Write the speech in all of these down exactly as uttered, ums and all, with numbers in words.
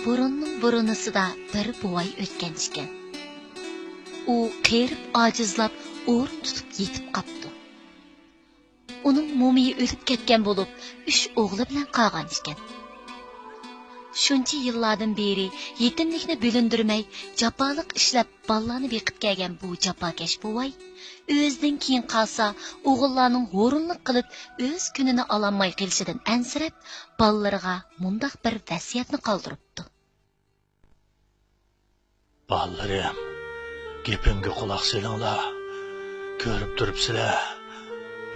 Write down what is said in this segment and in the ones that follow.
بۇرۇننىڭ بۇرۇنىسىدا بىر بوۋاي ئۆتكەن ئىكەن. ئۇ قېرىپ ئاجىزلاپ ئورۇن تۇتۇپ يېتىپ قاپتۇ. ئۇنىڭ مومىيى ئۆلۈپ كەتكەن بولۇپ، ئۈچ ئوغلى بىلەن قالغان ئىكەن. شۇنچە يىللاردىن بېرى يېتىملىكنى بىلىندۈرمەي، جاپالىق ئىشلەپ بالىلارنى بېقىپ كەلگەن بۇ جاپاكەش بوۋاي ئۆزىدىن كېيىن قالسا ئوغۇللارنىڭ ھۇرۇنلۇق قىلىپ ئۆز كۈنىنى ئالالماي قېلىشىدىن ئەنسىرەپ، بالىلىرىغا مۇنداق بىر ۋەسىيەتنى قالدۇرۇپتۇ. بالىلىرىم، گېپىمگە قۇلاق سېلىڭلار. كۆرۈپ تۇرۇپسىلەر،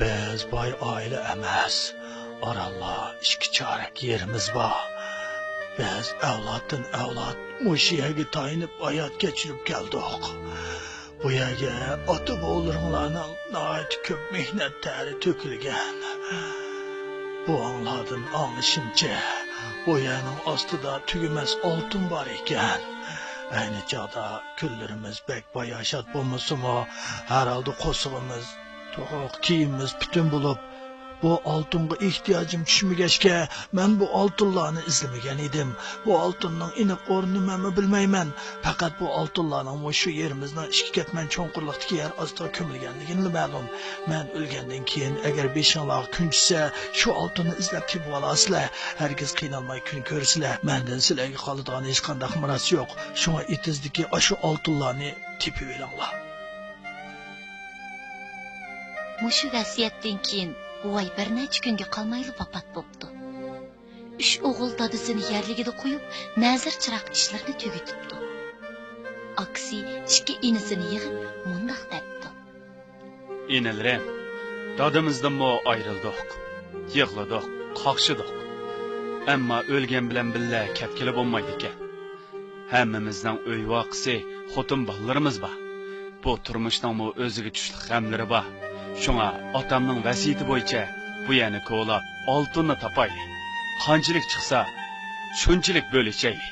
بىز باي ئائىلە ئەمەس. ئارانلا ئىككى چارەك يېرىمىز بار. بىز ئەۋلادتىن ئەۋلاد مۇشۇ يەرگە تايىنىپ ھايات كەچۈرۈپ كەلدۇق. بۇ يەرگە ئاتا-بوۋىلىرىڭلارنىڭ ناھايىتى كۆپ مېھنەت تەرى تۆكۈلگەن. بوۋاڭلاردىن ئاڭلىشىمچە، بۇ يەرنىڭ ئاستىدا تۈگىمەس ئالتۇن بار ئىكەن. ئەينى چاغدا كۈنلىرىمىز بەك باياشات بولمىسىمۇ، ھەر ھالدا قورسىقىمىز توق، كىيىمىمىز پۈتۈن بولۇپ، بۇ ئالتۇنغا ئېھتىياجىم چۈشمىگەچكە، مەن بۇ ئالتۇنلارنى ئىزدىمىگەن ئىدىم. بۇ ئالتۇننىڭ ئېنىق ئورنىنى مەنمۇ بىلمەيمەن. پەقەت بۇ ئالتۇنلارنىڭ مۇشۇ يېرىمىزنىڭ ئىككى كەتمەن چوڭقۇرلۇقتىكى يەر ئاستىغا كۆمۈلگەنلىكىنىلا مەلۇم. مەن ئۆلگەندىن كېيىن، ئەگەر بېشىڭلارغا كۈن چۈشسە، شۇ ئالتۇننى ئىزدەپ تېپىۋالارسىلەر. ھەرگىز قىينالماي كۈن كۆرىسىلەر. مەندىن سىلەرگە قالىدىغان ھېچقانداق مىراس يوق. شۇڭا ئېتىزدىكى ئاشۇ ئالتۇنلارنى تېپىۋېلىڭلار. مۇشۇ ۋەسىيەتتىن كېيىن بوۋاي بىر نەچچە كۈنگە قالمايلا ۋاپات بوپتۇ. ئۈچ ئوغۇل دادىسىنى يەرلىكىدە قويۇپ، نەزىر چىراغ ئىشلىرىنى تۈگىتىپتۇ. ئاكىسى ئىككى ئىنىسىنى يىغىپ، مۇنداق دەپتۇ. ئىنىلىرىم، دادىمىزدىنمۇ ئايرىلدۇق، يىغلىدۇق، قاقشىدۇق. ئەمما ئۆلگەن بىلەن بىللە كەتكىلى بولمايدىكەن. ھەممىمىزنىڭ ئۆي ۋاقىسى، خوتۇن بالىلىرىمىز بار. بۇ تۇرمۇشنىڭمۇ ئۆزىگە چۈشلۈك غەملىرى بار. شۇڭا ئاتامنىڭ ۋەسىيىتى بويىچە بۇ يەرنى كولاپ، ئالتۇننى تاپايلى. قانچىلىك چىقسا، شۇنچىلىك بۆلۈشەيلى.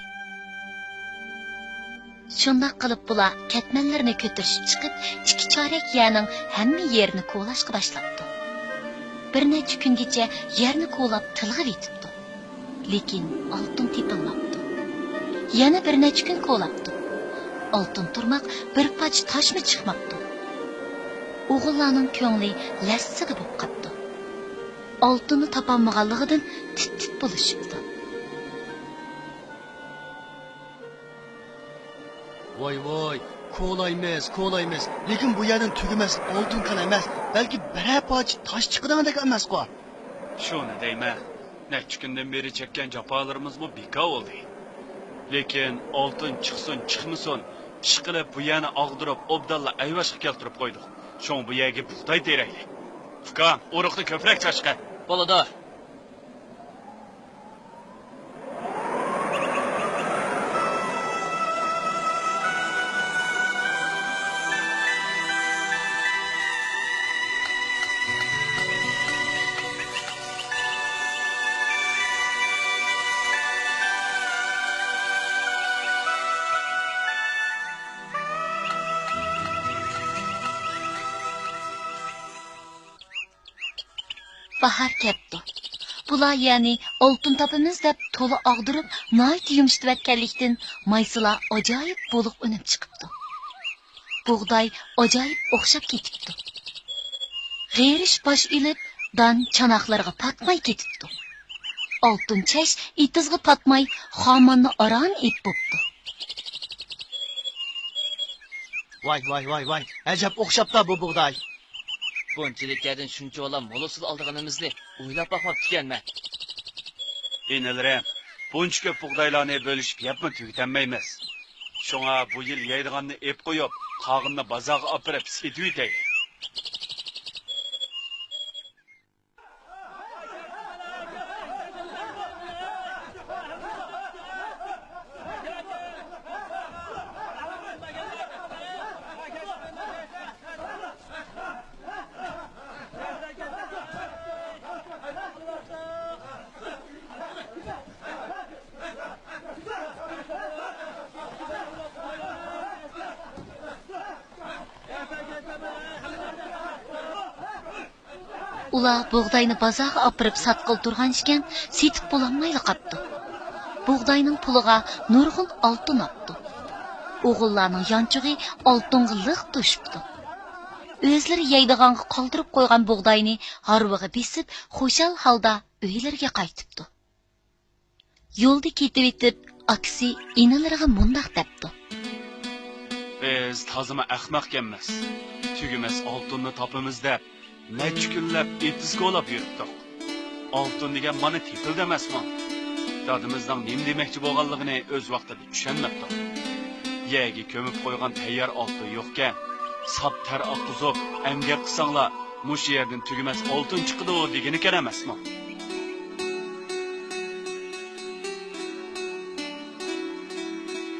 شۇنداق قىلىپ بۇلار كەتمەنلىرىنى كۆتۈرۈشۈپ چىقىپ، ئىككى چارەك يەرنىڭ ھەممە يېرىنى كولاشقا باشلاپتۇ. بىر نەچچە كۈنگىچە يەرنى كولاپ تىلغىۋېتىپتۇ. لېكىن ئالتۇن تېپىلماپتۇ. يەنە بىر نەچچە كۈن كولاپتۇ. ئالتۇن تۇرماق بىر پارچە تاشمۇ چىقماپتۇ. ئوغۇللارنىڭ كۆڭلى لەسسىدە بولۇپ قاپتۇ. ئالتۇننى تاپالمىغانلىقىدىن تىت-تىت بولۇشۇپتۇ. ۋاي ۋاي، كولايمىز، كولايمىز. لېكىن بۇ يەردىن تۈگىمەس ئالتۇن كان ئەمەس، بەلكى بىرەر پارچە تاش چىقىدىغاندەك ئەمەسقۇ؟ شۇنى دەيمەن. نەچچە كۈندىن بېرى چەككەن جاپالىرىمىزمۇ بىكار بولدى. لېكىن ئالتۇن چىقسۇن، چىقمىسۇن، ئىشقىلىپ بۇ يەرنى ئاغدۇرۇپ، ئوبدانلا ئەيۋاشقا كەلتۈرۈپ قويدۇق. شۇڭا بۇ يەرگە بۇغداي تېرەيلى. ئۇكام، ئۇرۇقنى كۆپرەك چاچقىن. بولىدۇ. باھار كەپتۇ. بۇلار يەرنى ئالتۇن تاپىمىز دەپ تولا ئاغدۇرۇپ، ناھايىتى يۇمشىتىۋەتكەنلىكتىن، مايسىلار ئاجايىپ بولۇق ئۈنۈپ چىقىپتۇ. بۇغداي ئاجايىپ ئوخشاپ كېتىپتۇ. غېرىش باش ئېلىپ، دان چاناقلىرىغا پاتماي كېتىپتۇ. ئالتۇن چەش ئېتىزغا پاتماي، خاماننى ئاران ئېپ بوپتۇ. ۋاي، ۋاي، ۋاي، ۋاي، ئەجەب ئوخشاپتا بۇ بۇغداي. بۇنچىلىك يەردىن شۇنچىۋالا مول ھوسۇل ئالىدىغىنىمىزنى ئويلاپ باقماپتىكەنمەن. ئىنىلىرىم، بۇنچە كۆپ بۇغدايلارنى بۆلۈشۈپ يەپمۇ تۈگىتەلمەيمىز. شۇڭا بۇ يىل يەيدىغاننى ئېپ قويۇپ، قالغىنىنى بازارغا ئاپىرىپ سېتىۋېتەيلى. ئۇلار بۇغداينى بازارغا ئاپىرىپ ساتقىلى تۇرغان ئىكەن، سېتىپ بولالمايلا قاپتۇ. بۇغداينىڭ پۇلىغا نۇرغۇن ئالتۇن ئاپتۇ. ئوغۇللارنىڭ يانچۇقى ئالتۇنغا لىق توشۇپتۇ. ئۆزلىرى يەيدىغانغا قالدۇرۇپ قويغان بۇغداينى ھارۋىغا بېسىپ، خۇشال ھالدا ئۆيلىرىگە قايتىپتۇ. يولدا كېتىۋېتىپ، ئاكىسى ئىنىلىرىغا مۇنداق دەپتۇ: بىز تازىمۇ ئەخمەقكەنمىز. تۈگىمەس ئالتۇننى تاپىمىز دەپ، نەچچە كۈنلەپ ئېتىز كولاپ يۈرۈپتۇق. ئالتۇن دېگەن مانا تېپىلدى ئەمەسمۇ؟ دادىمىزنىڭ نېمە دېمەكچى بولغانلىقىنى ئۆز ۋاقتىدا چۈشەنمەپتۇق. يەرگە كۆمۈپ قويغان تەييار ئالتۇن يوقكەن. ساپ تەر ئاققۇزۇپ، ئەمگەك قىلساڭلار، مۇشۇ يەردىن تۈگىمەس ئالتۇن چىقىدۇ دېگىنىكەن ئەمەسمۇ؟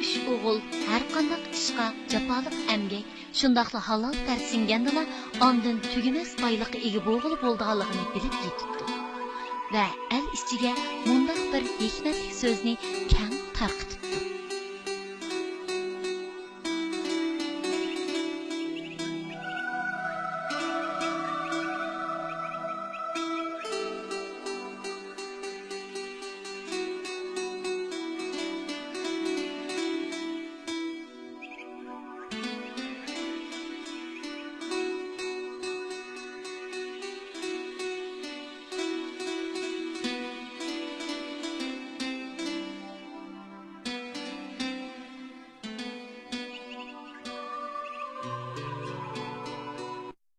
ئۈچ ئوغۇل ھەرقانداق ئىشقا جاپالىق ئەمگەك، شۇنداقلا ھالال تەر سىڭگەندىلا، ئاندىن تۈگىمەس بايلىققا ئىگە بولغىلى بولىدىغانلىقىنى بىلىپ يېتىپتۇ ۋە ئەل ئىچىگە مۇنداق بىر ھېكمەتلىك سۆزنى كەڭ تارقىتىپتۇ.